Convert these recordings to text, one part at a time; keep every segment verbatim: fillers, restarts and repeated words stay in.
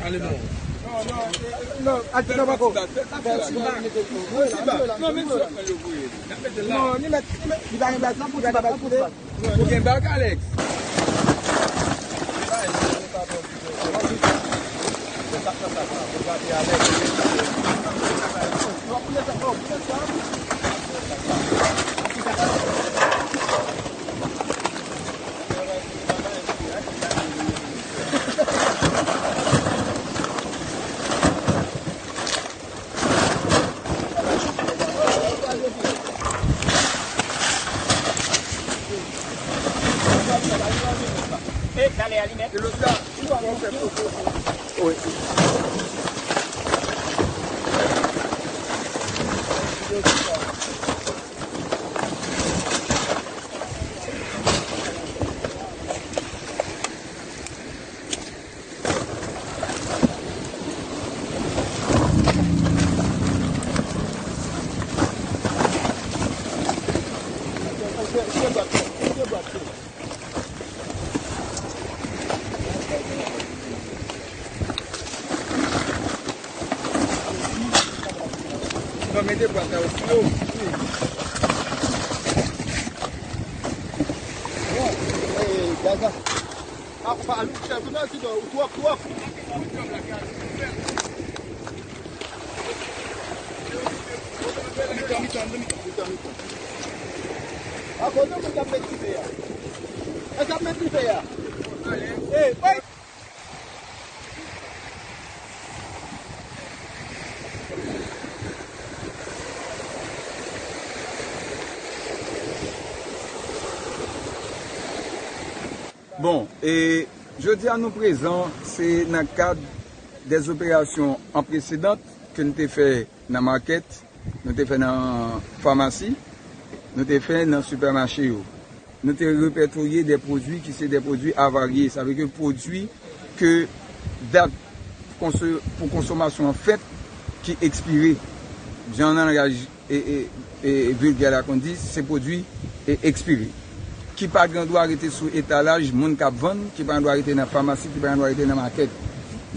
Ale bon. Non, non, eh, non, al ti bò pako. Fè ti bò. Non, men se yo voye. N ap mete la. Non, li mèt, li mèt, li pa gen baz, li pa gen baz. Ou gen bag, Alex? Non, mete bwat la osi, yo. Bon, eh, gaz la. Ah, pa, chèf, non, sinon, ou twòp, twòp. Mitan, mitan, mitan. Mitan, mitan. A kote moun k ap met dife a? Èske ap met dife a? Ey, bay. Bon, e jodi a nou prezan, se nan kad dè operasyon an presedan ke n te fè nan makèt, nou te fè nan famasi, nou te fè nan sipèmache yo. Nou te repètoye dè pwodui ki se dè pwodui avarye, sa vle ke pwodui ke dat konso-, pou konsomasyon an fèt ki ekspire. Jan langaj e, e, e, vilgè la konn di, se pwodui e, ekspire. Ki pa gen dwa rete sou etalaj moun k ap vann, ki pa gen dwa rete nan famasi, ki pa gen dwa rete nan makèt.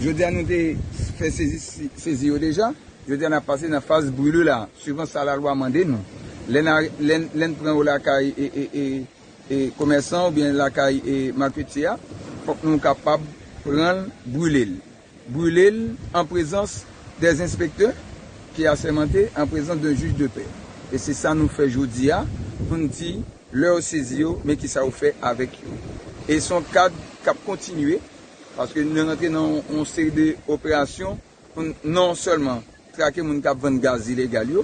Jodi a nou te fè sezi, sezi yo deja. Jodi a n ap pase nan faz brile la, swivan sa lalwa mande nou. Lè n a, lè n, lè n pran yo lakay e, e, e, e komèsan oubyen lakay e maketye a, fòk nou kapab pran l, brile l. Brile l an prezans dè enspektè ki asèmante, an prezans dè jij de pè. E se sa nou fè jodi a, pou n di, lè yo sezi yo, men kisa yo fè avèk yo. E se yon kad k ap kontinye, paske nou rantre nan yon seri de operasyon pou n non sèlman trake moun k ap vann gaz ilegal yo,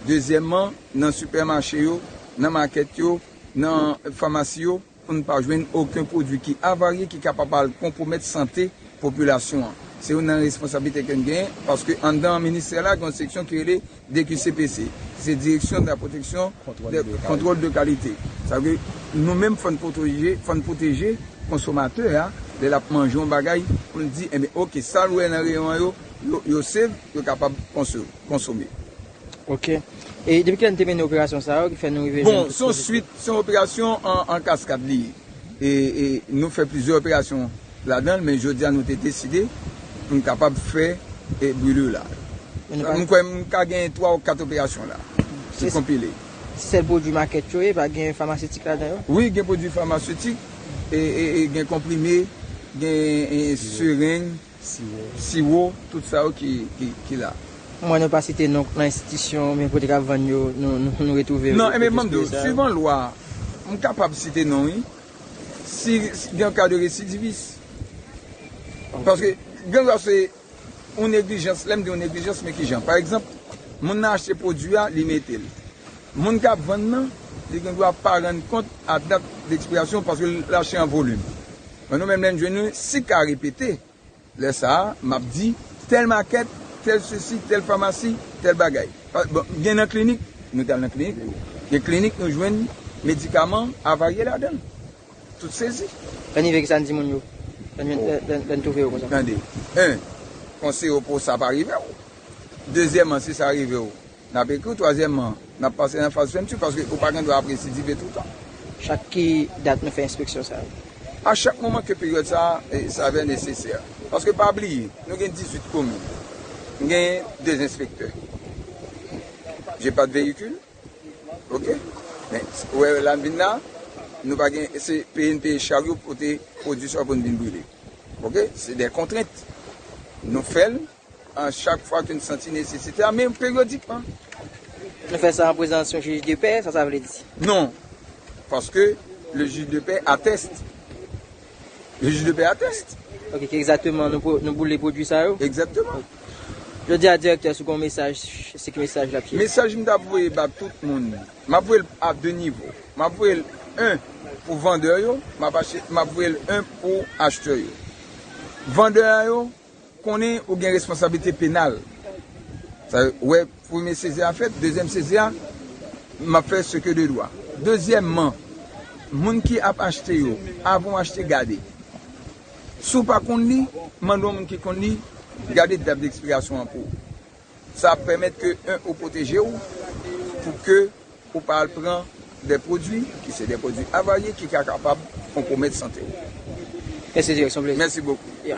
dezyèmman, nan sipèmache yo, nan makèt yo, nan famasi yo, pou n pa jwenn okenn pwodui ki avarye ki kapab al konpwomèt sante popilasyon an. Se youn nan responsablite ke n genyen, paske anndan ministè la, gen yon seksyon ki rele D Q C P C, se Direction de la Protection Contrôle de, de Contrôle de Qualité. Sa vle di, nou menm, fò n pwoteje, fò n pwoteje konsomatè a, lè l ap manje yon bagay, pou n di, enben, oke, sa l wè nan reyon an yo, yo, yo save, yo kapab konso-, konsome. Ok. E depi kilè n te mennen operasyon sa yo ki fè nou rive jwenn tout pwodui sa yo? Bon, se yon swit, se yon operasyon an, an kaskad li ye. E, e nou fè plizyè operasyon ladan l, men jodi a nou te deside pou n kapab fè, e, brile la. Men nou pa... M kwè m ka gen twa ou kat operasyon la. Se konpile. Sèl pwodui makèt yo ye, pa gen famasetik ladan yo? Wi, gen pwodui famasetik, e, e, e gen konprime, gen, e, sereng, siwo, tout sa yo ki, ki, ki la. M wè nou pa site non nan enstitisyon, men kote k ap vann yo, nou, nou, nou retwouve yo. Non, enben, ban m di w, swivan lwa, m kapab site non, wi. Si, si gen ka de residivis. Paske, gen dwa se yon neglijans, lè m di yon neglijans, men ki jan? Pa egzanp, moun nan achte pwodui a, li mete l. Moun k ap vann nan, li gen dwa pa rann kont a dat dekspirasyon paske l achte an volim. Men nou menm, lè n jwenn nou, si ka repete, lè sa a, m ap di, tèl makèt, tèl sesi, tèl famasi, tèl bagay. Pa, bon, gen nan klinik, nou t al nan klinik. Gen klinik, nou jwenn medikaman avarye ladan l. Tout sezi. Lè n rive, kisa n di moun yo? Lè n, lè, lè, lè n twouve yo konsa. Tande. En, konseye w pou sa pa rive w. Dezyèmman, si sa rive w, n ap ekri w. Twazyèmman, n ap pase nan faz fèmti paske ou pa gen dwa ap residive toutan. Chak ki dat nou fè enspeksyon sa yo? A chak moman ke peryòd sa a, e, s'avère nécessaire. Paske pa bliye, nou gen dizuit komin. M gen de enspektè. J'ai pas de véhicule. Ok? Men, ou wè la m vin la, nou pa gen, se peye n peye charyo pou pote pwodui sa pou n vin brile. Ok? Se de kontrent. Nou fè l a chak fwa ke n santi nesesite a, men peryodikman. Nou fè sa an prezans yon jij de pè, sa sa vle di? Non, paske le juge de paix atteste. Le juge de paix atteste. Ok, ki egzakteman nou, pou- nou boule pwodui sa yo? Egzakteman. Jodi a, direktè, si w gen yon mesaj, se ki mesaj l ap ye? Mesaj m t ap voye ba tout moun, m ap voye l a de nivo. M ap voye l, en, pou vandè yo, m ap achte, m ap voye l, en, pou achtè yo. Vandè a yo, konnen ou gen responsablite penal. Sa, ou wè, premye sezi a fèt, dezyèm sezi a, m ap fè ce que de droit. Dezyèmman, moun ki ap achte yo, avan w achte, gade. Si w pa konn li, mande yon moun ki konn li, gade dat dekspirasyon an pou ou. Sa ap pèmèt ke, en, ou pwoteje w, pou ke ou pa al pran de pwodui ki se de pwodui avarye ki ka kapab konpwomèt sante w. Mèsi, direksyon plezi. Mèsi bokou. Ya.